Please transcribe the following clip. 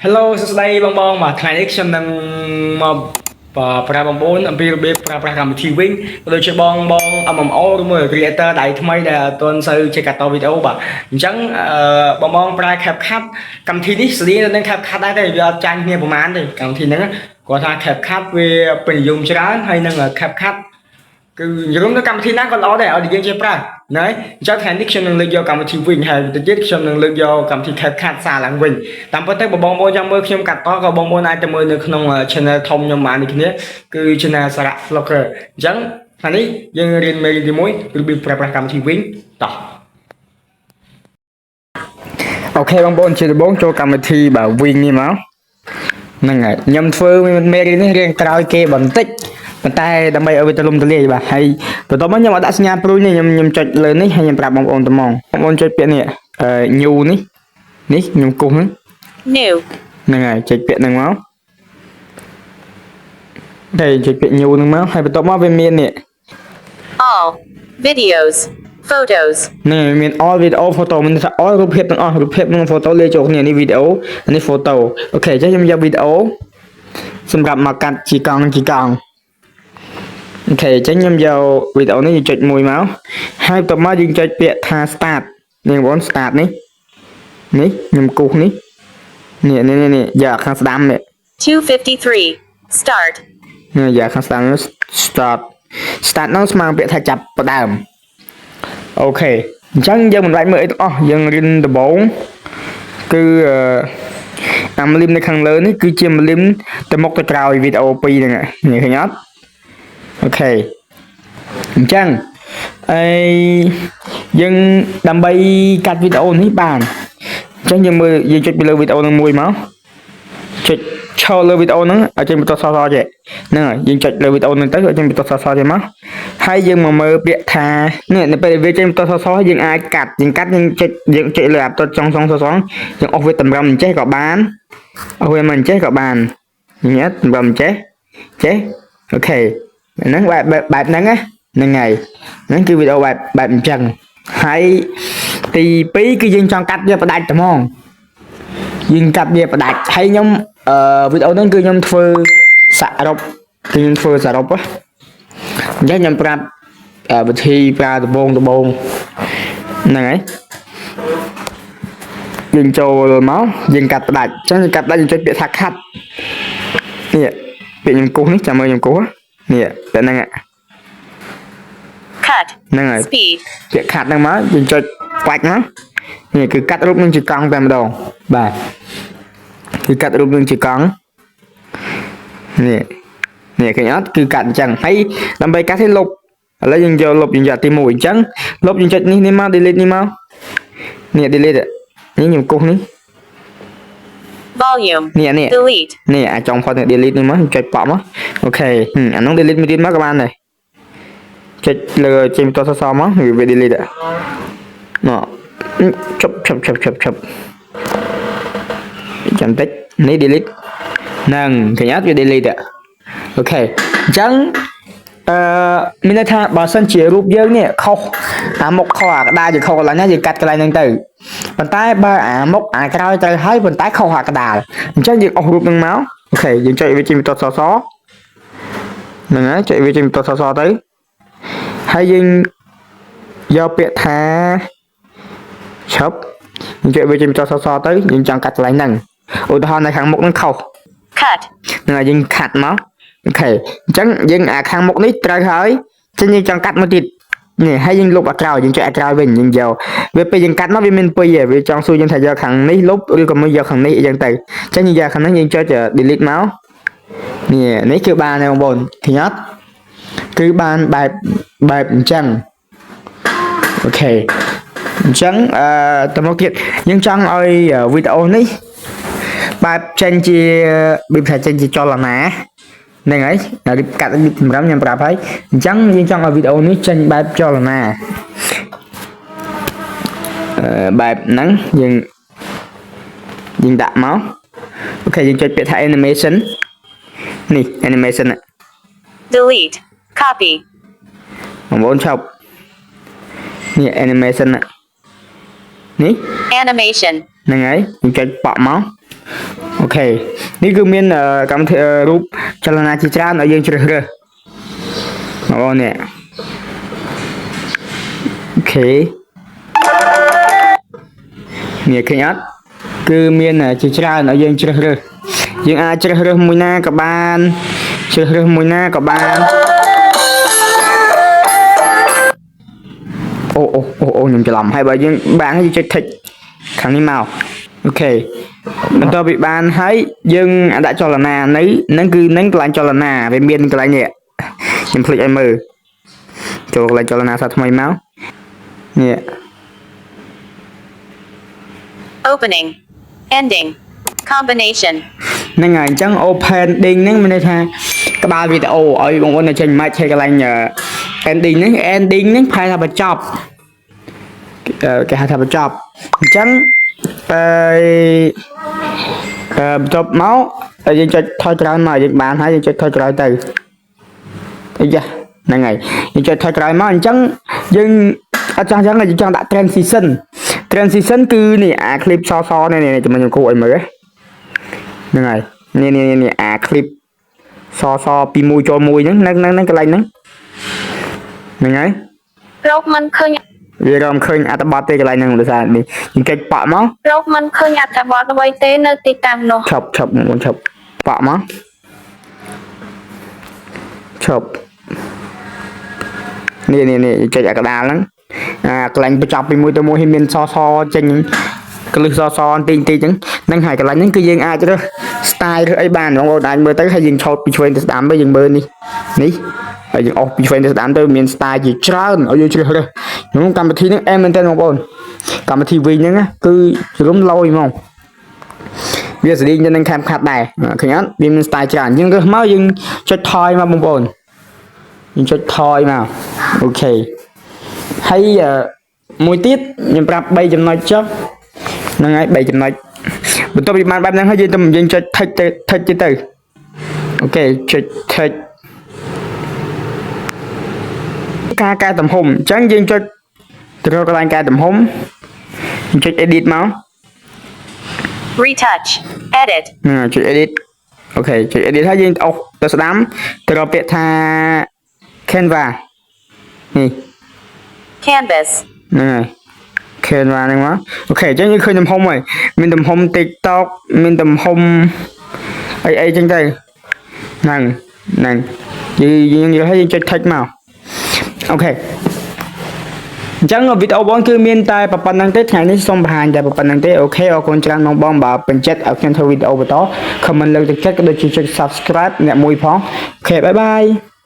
Hello សួស្តីបងបងបាទថ្ងៃនេះខ្ញុំនឹងមកប្រាប់បងប្អូនអំពីរបៀបប្រើប្រាស់កម្មវិធីវិញក៏ដូចជាបងបង MMO ឬមួយ creator ដៃថ្មីដែលអត់ទាន់សូវចេះកាត់តវីដេអូបាទអញ្ចឹងអឺបងបងប្រើ CapCut កម្មវិធីនេះស្តៀងទៅនឹង CapCut ដែរទេវាអត់ចាញ់គ្នាប្រហែលទេកម្មវិធីហ្នឹងគាត់ថា CapCut វាពេញនិយមច្រើនហើយនឹង CapCut គឺនិយាយទៅកម្មវិធីណាក៏ល្អដែរឲ្យតែយើងចេះប្រើណាអញ្ចឹងថ្ងៃនេះខ្ញុំនឹងលើកយកកម្មវិធីវិញហើយទៅទៀតខ្ញុំនឹងលើកយកកម្មវិធី CapCut សារឡើងវិញតាមពិតទៅបើបងប្អូនចង់មើលខ្ញុំកាត់តក៏បងប្អូនអាចទៅមើលនៅក្នុង channel ធំខ្ញុំបានដូចគ្នាគឺ channel សារៈ Vlogger អញ្ចឹងថ្ងៃនេះយើងរៀនមេរៀនទី1របៀបប្រើប្រាស់កម្មវិធីវិញតោះOK បងប្អូនជាដំបូងចូលកម្មវិធីបាទវិញនេះមកហ្នឹងហើយខ្ញុំធ្វើមេរៀននេះរៀងក្រោយគេបន្តិចប៉ុន្តែដើម្បីឲ្យវាទូលំទូលាយបាទហើយបន្ទាប់មកខ្ញុំអត់ដាក់សញ្ញាព្រួយនេះខ្ញុំខ្ញុំចុចលើនេះហើយខ្ញុំប្រាប់បងប្អូនត្មងបងប្អូនចុចពាក្យនេះអឺ new នេះនេះខ្ញុំគូសហ្នឹង New. ហ្នឹងហើយចុចពាក្យហ្នឹងមកហើយចុចពាក្យ new ហ្នឹងមកហើយបន្ទាប់មកវាមាននេះ All. Videos. Photos. នេះវាមាន all video photo មានថា all រូបភាពទាំងអស់រូបភាពនិង photo លាយចូលគ្នានេះ video នេះ photo OK អញ្ចឹងខ្ញុំយក video សម្រាប់មកកាត់ជាកង់ជាកង់ OK អញ្ចឹងខ្ញុំយកវីដេអូនេះយើងចុចមួយមកហើយបន្ទាប់មកយើងចុចពាក្យថា start នេះបងប្អូន start នេះនេះខ្ញុំគូសនេះនេះនេះនេះយកខាងស្ដាំនេះ 253. Start. នេះយកខាងស្ដាំនេះ start start នោះស្មើនឹងពាក្យថាចាប់ផ្ដើម OK អញ្ចឹងយើងមិនបាច់មើលអីទាំងអស់យើងរៀនដំបូងគឺអឺអាម្លឹមនៅខាងលើនេះគឺជាម្លឹមទៅមុខទៅក្រោយវីដេអូពីរហ្នឹងនេះឃើញអត់ OK អញ្ចឹងអីយើងដើម្បីកាត់វីដេអូនេះបានអញ្ចឹងយើងមើលយើងចុចពីលើវីដេអូនឹងមួយមកចុចឈរលើវីដេអូហ្នឹងឲ្យចេញបន្ទាត់សសចេះហ្នឹងហើយយើងចុចលើវីដេអូហ្នឹងទៅឲ្យចេញបន្ទាត់សសចេះមកហើយយើងមកមើលពាក្យថានេះនៅពេលវាចេញបន្ទាត់សសយើងអាចកាត់យើងកាត់យើងចុចយើងចុចលើអាបន្ទាត់ចុងសងសសយើងអស់វាតម្រឹមអញ្ចេះក៏បានអស់វាមកអញ្ចេះក៏បានញ៉ាតម្រឹមអញ្ចេះចេះ OK ហ្នឹងបែបបែបហ្នឹងណាហ្នឹងហើយហ្នឹងគឺវីដេអូបែបបែបអញ្ចឹងហើយទី2គឺយើងចង់កាត់វាផ្ដាច់ត្មងយើងកាត់វាផ្ដាច់ហើយខ្ញុំអឺវីដេអូហ្នឹងគឺខ្ញុំធ្វើសរុបគឺខ្ញុំធ្វើសរុបហ៎អញ្ចឹងខ្ញុំប្រាប់វិធីប្រើដំបងដំបងហ្នឹងហើយយើងចូលមកយើងកាត់ផ្ដាច់អញ្ចឹងយើងកាត់ផ្ដាច់យើងចុចពាក្យថា cut នេះពាក្យខ្ញុំគូសនេះចាំមើលខ្ញុំគូសនេះតែហ្នឹង Cut. ហ្នឹងហើយ Speed. ពាក្យ cut ហ្នឹងមកយើងចុចបាច់មកនេះគឺកាត់រូបនឹងជាកង់តែម្ដងបាទគឺកាត់រូបនឹងជាកង់នេះនេះឃើញអត់គឺកាត់អញ្ចឹងហើយដើម្បីកាត់ឲ្យលុបឥឡូវយើងយកលុបយើងយកទី1អញ្ចឹងលុបយើងចុចនេះនេះមក delete នេះមកនេះ delete នេះខ្ញុំគូសនេះ Volume. នេះនេះ Delete. នេះអាចុងផុតនេះ delete នេះមកចុចប៉ក់មក OK អានោះ delete មួយទៀតមកក៏បានដែរចុចលើចេញបន្ទាត់សសមកវា delete ណ៎ជប់ជប់ជប់ជប់ជប់ចាំតិចនេះ delete ហ្នឹងឃើញអត់វា delete OK អញ្ចឹងអឺមានន័យថាបើសិនជារូបយើងនេះខុសអាមុខខុសអាក្តារជាខុសកន្លែងណាយើងកាត់កន្លែងហ្នឹងទៅប៉ុន្តែបើអាមុខអាក្រោយត្រូវហើយប៉ុន្តែខុសអាក្តារអញ្ចឹងយើងអស់រូបហ្នឹងមក OK យើងចុចវាចេញបន្ទាត់សសហ្នឹងហើយចុចវាចេញបន្ទាត់សសទៅហើយយើងយកពាក្យថាឈប់យើងចុចវាចេញបន្ទាត់សសទៅយើងចង់កាត់កន្លែងហ្នឹងឧទាហរណ៍នៅខាងមុខហ្នឹងខុស Cut. ហ្នឹងហើយយើង cut មក OK អញ្ចឹងយើងអាខាងមុខនេះត្រូវហើយចឹងយើងចង់កាត់មួយទៀតនេះហើយយើងលុបអាក្រោយយើងចុចអាក្រោយវិញយើងយកវាពេលយើងកាត់មកវាមានពីរឯងវាចង់សួរយើងថាយកខាងនេះលុបឬក៏មកយកខាងនេះអីចឹងទៅអញ្ចឹងយើងយកខាងនេះយើងចុច delete មកនេះនេះគឺបានហើយបងប្អូនឃើញអត់គឺបានបែបបែបអញ្ចឹង OK អញ្ចឹងអឺទៅមកទៀតយើងចង់ឲ្យវីដេអូនេះ បែបចេញជារបៀបថាចេញជាចលនាហ្នឹងហើយរៀបកាត់របៀបសម្រាប់ខ្ញុំប្រាប់ហើយអញ្ចឹងយើងចង់ឲ្យវីដេអូនេះចេញបែបចលនាអឺបែបហ្នឹងយើងយើងដាក់មក OK យើងចុចពាក្យថា animation នេះ animation Delete. Copy. បងប្អូនឈប់នេះ animation នេះ Animation. ហ្នឹងហើយយើងចុចប៉ក់មក OK នេះគឺមានអឺកម្មវិធីអឺរូបចលនាជាច្រើនឲ្យយើងជ្រើសរើសបងប្អូននេះ OK នេះឃើញអត់គឺមានជាច្រើនឲ្យយើងជ្រើសរើសយើងអាចជ្រើសរើសមួយណាក៏បានជ្រើសរើសមួយណាក៏បានអូអូអូអូខ្ញុំច្រឡំហើយបើយើងបានហើយយើងចុច tick ខាងនេះមក OK បន្ទាប់ពីបានហើយយើងអាចដាក់ចលនានៅហ្នឹងគឺហ្នឹងកន្លែងចលនាវាមានកន្លែងនេះខ្ញុំភ្លេចឲ្យមើលចូលកន្លែងចលនាសាថ្មីមកនេះ Opening. Ending. Combination. ហ្នឹងហើយអញ្ចឹង opening ហ្នឹងមានន័យថាក្បាលវីដេអូឲ្យបងប្អូនទៅចេញម៉ាច់ហើយកន្លែង ending ហ្នឹង ending ហ្នឹងប្រែថាបញ្ចប់អឺគេហៅថាបញ្ចប់អញ្ចឹងអឺអឺបន្ទាប់មកយើងចុចថយក្រោយមកយើងបានហើយយើងចុចថយក្រោយទៅអាយ៉ាហ្នឹងហើយយើងចុចថយក្រោយមកអញ្ចឹងយើងអត់ចង់អញ្ចឹងយើងចង់ដាក់ transition transition គឺនេះអា clip សសនេះនេះចាំខ្ញុំគូឲ្យមើលហ្នឹងហើយនេះនេះនេះអា clip សសពីមួយចូលមួយហ្នឹងហ្នឹងហ្នឹងកន្លែងហ្នឹងហ្នឹងហើយ រកមិនឃើញ វារំឃើញអត្ថបទទេកន្លែងហ្នឹងដោយសារនេះយើងកិច្ចប៉ក់មក រកមិនឃើញអត្ថបទអ្វីទេនៅទីតាំងនោះ ឈប់ឈប់បងប្អូនឈប់ប៉ក់មកឈប់នេះនេះនេះចុចអាកដាលហ្នឹងអាកន្លែងបញ្ចប់ពីមួយទៅមួយឲ្យមានសសចេញក្លឹះសសបន្តិចបន្តិចហ្នឹងហ្នឹងហើយកន្លែងហ្នឹងគឺយើងអាចរើស style រើសអីបានបងប្អូនអាចមើលទៅហើយយើងឆោតពីឆ្វេងទៅស្ដាំទៅយើងមើលនេះនេះហើយយើងអស់ពីឆ្វេងទៅស្ដាំទៅមាន style ជាច្រើនឲ្យយើងជ្រើសរើសក្នុងកម្មវិធីហ្នឹងអែមមែនទែនបងប្អូនកម្មវិធីវិញហ្នឹងណាគឺរំលយហ្មង វាស្តៀងទៅនឹង CapCut ដែរឃើញអត់វាមាន style ច្រើនយើងរើសមកយើងចុចថយមកបងប្អូនយើងចុចថយមក OK ហើយអឺមួយទៀតខ្ញុំប្រាប់3ចំណុចចុះហ្នឹងហើយ3ចំណុចបន្ទាប់ពីបានបែបហ្នឹងហើយយើងទៅយើងចុច tick ទៅ tick ទៀតទៅ OK ចុច tick ការកែទំហំអញ្ចឹងយើងចុចទៅរកកន្លែងកែទំហំយើងចុច edit មក Retouch. Edit. ហ្នឹងហើយចុច edit OK ចុច edit ហើយយើងអុសទៅស្ដាំទៅរកពាក្យថា Canva នេះ Canvas. ហ្នឹងហើយ Canva ហ្នឹងមក OK អញ្ចឹងយើងឃើញទំហំហើយមានទំហំ TikTok មានទំហំអីអីចឹងទៅហ្នឹងហ្នឹងយើងយើងយកហើយយើងចុច tick មក OK អញ្ចឹងវីដេអូបងគឺមានតែប៉ុណ្្នឹងទេថ្ងៃនេះសូមបង្ហាញតែប៉ុណ្្នឹងទេ OK អរគុណច្រើនបងបងបើពេញចិត្តឲ្យខ្ញុំធ្វើវីដេអូបន្ត comment លើកទឹកចិត្តក៏ដូចជាចុច subscribe អ្នកមួយផង OK bye bye.